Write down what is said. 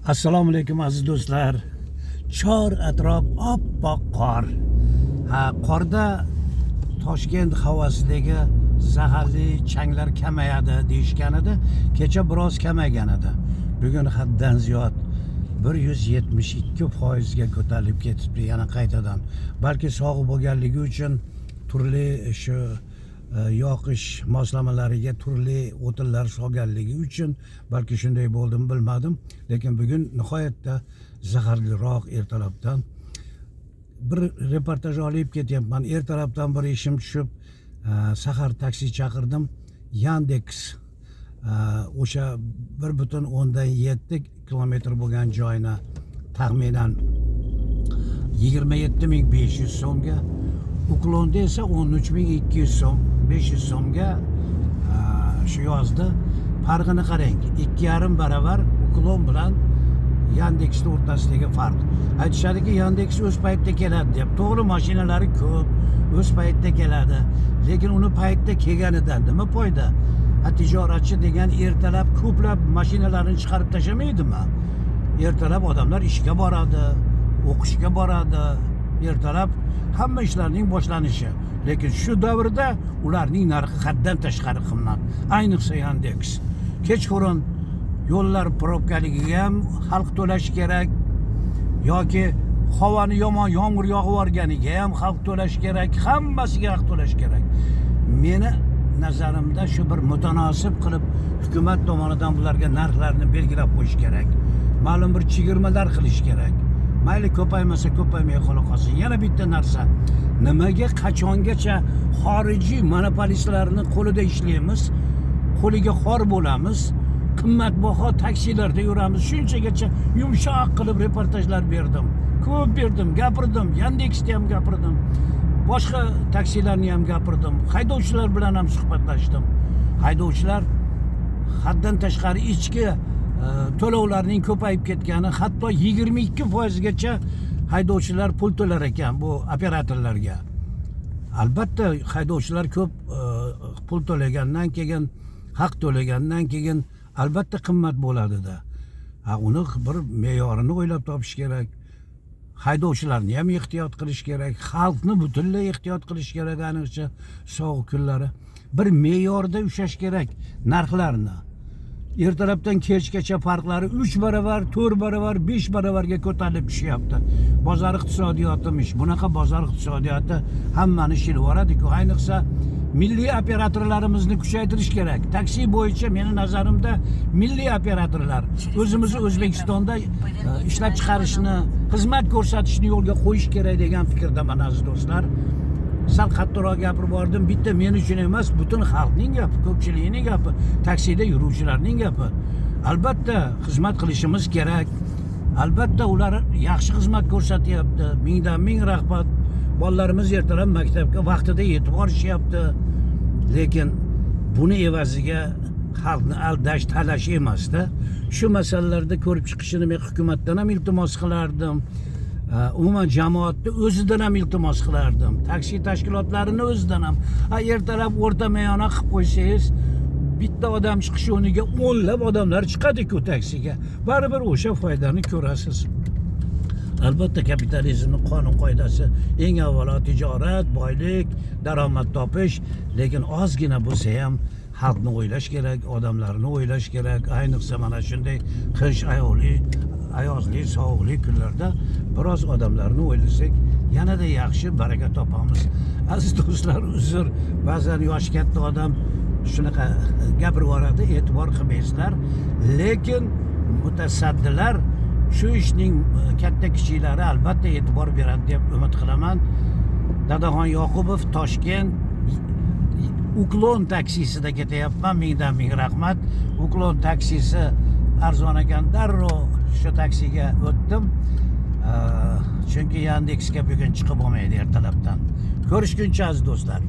Assalomu alaykum, aziz do'stlar. Chor atrof oppoq qor. Ha, qorda Toshkent havosidagi zaharli changlar kamayadi deyishgan edi. Kecha biroz kamaygan edi. Bugun haddan ziyod 172% ga ko'tarilib ketibdi yana qaytadan. Balki sog'ib bo'lganligi uchun turli shu yoqish moslamalariga turli o'tinlar solganligi uchun balki shunday bo'ldimi, bilmadim, lekin bugun nihoyatda zaharliroq. Ertalabdan bir reportaj olib ketyapman. Ertalabdan bir ishim tushib, sahar taksi chaqirdim. Yandeks o'sha 1,7 kilometr bo'lgan joyni taxminan 27 500 so'mga, Uklonda esa 13 200 so'm 500 so'mga shu yozdi. Farqini qarang, 2,5 baravar Uklon bilan Yandeksni o'rtasidagi farq. Aytishadiki, Yandeks o'z paytida keladi deb. To'g'ri, mashinalari ko'p, o'z paytida keladi, lekin uni paytda kelganidan nima foyda? Ha, tijoratchi degan ertalab ko'plab mashinalarni chiqarib tashlamaydimi? Ertalab odamlar ishga boradi, o'qishga boradi, ertalab hamma ishlarning boshlanishi. Lekin shu davrda ularning narxi haddan tashqari qimmat, ayniqsa Yandeks. Kechqurun yo'llar probkaligiga ham xalq to'lashi kerak yoki havoni yomon, yomg'ir yog'ib yuborganiga ham xalq to'lashi kerak, hammasiga haq to'lash kerak. Meni nazarimda, shu bir mutanosib qilib hukumat tomonidan bularga narxlarni belgilab qo'yish kerak, ma'lum bir chegirmalar qilish kerak. Mayli, ko'paymasa, ko'paymay qola qolsin. Yana bitta narsa: nimaga, qachongacha xorijiy monopolistlarni qo'lida ishlaymiz, qo'liga xor bo'lamiz, qimmatbaho taksilarda yuramiz? Shunchagacha yumshoq qilib reportajlar berdim, ko'p berdim, gapirdim. Yandeksda ham gapirdim, boshqa taksilarni ham gapirdim, haydovchilar bilan ham suhbatlashdim. Haydovchilar haddan tashqari ichki to'lovlarning ko'payib ketgani, hatto 22 foizgacha haydovchilar pul to'lar ekan bu operatorlarga. Albatta, haydovchilar ko'p pul to'lagandan keyin, haq to'lagandan keyin albatta qimmat bo'ladida. Ha, uni bir me'yorini o'ylab topish kerak. Haydovchilarni ham ehtiyot qilish kerak, xalqni butunlay ehtiyot qilish kerak. Ayniqsa sovuq kunlari bir me'yorda ushlash kerak narxlarni. Ertalabdan kechgacha farqlari 3 baravar, 4 baravar, 5 baravarga ko'tarilib tushyapti. Bozor iqtisodiyotimish. Bunaqa bozor iqtisodiyoti hammani shilib yuboradiku. Ayniqsa milliy operatorlarimizni kuchaytirish kerak taksi bo'yicha. Meni nazarimda, milliy operatorlar, o'zimizni O'zbekistonda ishlab chiqarishni, xizmat ko'rsatishni yo'lga qo'yish kerak degan fikrdaman, aziz do'stlar. Sal qattiqroq gapirib yubordim. Bitta men uchun emas, butun xalqning gapi, ko'pchilikning gapi, taksida yuruvchilarning gapi. Albatta, xizmat qilishimiz kerak, albatta ular yaxshi xizmat ko'rsatyapti, mingdan ming rahmat. Bolalarimiz ertalab maktabga vaqtida yetib borishyapti, lekin buni evaziga xalqni aldash, talash emasda. Shu masalalarda ko'rib chiqishini men hukumatdan ham iltimos qilardim. Umuman jamoatni o'zidan ham iltimos qilardim, taksi tashkilotlarini o'zidan ham. Ha, ertalab o'rtamiyona qilib qo'ysangiz, bitta odam chiqishi o'rniga o'nlab odamlar chiqadiku taksiga, baribir o'sha foydani ko'rasiz. Albatta, kapitalizmni qonun qoidasi eng avvalo tijorat, boylik, daromad topish, lekin ozgina bo'lsa ham xalqni o'ylash kerak, odamlarni o'ylash kerak. Ayniqsa mana shunday qish, ayovli, ayozli, sovuqli kunlarda biroz odamlarni o'ylasak, yanada yaxshi, baraka topamiz. Aziz do'stlar, uzr, ba'zan yoshi katta odam shunaqa gapirib yuboradi, e'tibor qilmaysizlar. Lekin mutasaddilar, shu ishning katta kichiklari albatta e'tibor beradi deb umid qilaman. Dadaxon Yoqubov, Toshkent. Uklon taksisida ketyapman. Mingdan ming rahmat. Uklon taksisi arzon ekan, darrov shu taksiga o'tdim, chunki Yandeksga bugun chiqib bo'lmaydi ertalabdan. Ko'rishguncha, aziz do'stlar.